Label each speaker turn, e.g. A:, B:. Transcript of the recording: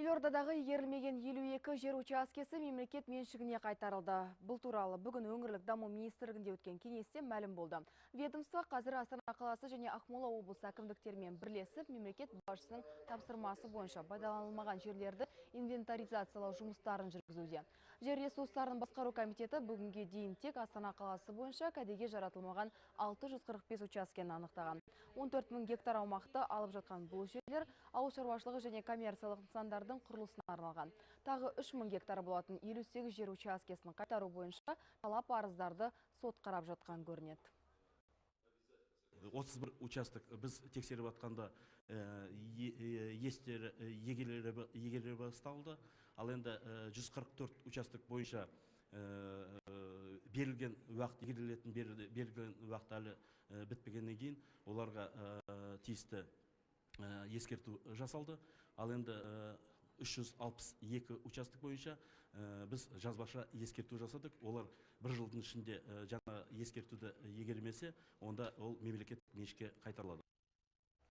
A: Елордадағы игерілмеген 52 жер учаскесі мемлекет меншігіне қайтарылды. Бұл туралы бүгін өңірлік даму министрлігінде өткен кеңесте мәлім болды. Ведомство қазір Астана қаласы және Ақмола облысы әкімдіктерімен бірлесіп, мемлекет басшысының тапсырмасы бойынша пайдаланылмаған жерлерді инвентаризациялау жұмыстарын жүргізуде. Жер ресурстарын басқару комитеті бүгінге дейін тек Астана қаласы бойынша кәдеге жаратылмаған 645 учаскені анықтаған. 14 мың гектар аумақты алып жатқан бұл жерлер ауыл шаруашылығы және коммерциялық нысандардың құрылысына арналған. Тағы 3 мың гектар болатын 58 жер учаскесін қайтару бойынша талап арыздарды сот қарап жатқан көрінеді.
B: 31 участок біз тексеріп жатқанда егелері басталды. Ал енді 144 участок бойынша берілген уақыт, игерілетін берілген уақыт әлі бітпегеннен кейін оларға тиісті ескерту жасалды. Ал енді 362 участок бойынша біз жазбаша ескерту жасадық. Олар бір жылдың ішінде жаңа ескертуді егермесе, онда ол мемлекеттік меншікке қайтарылады.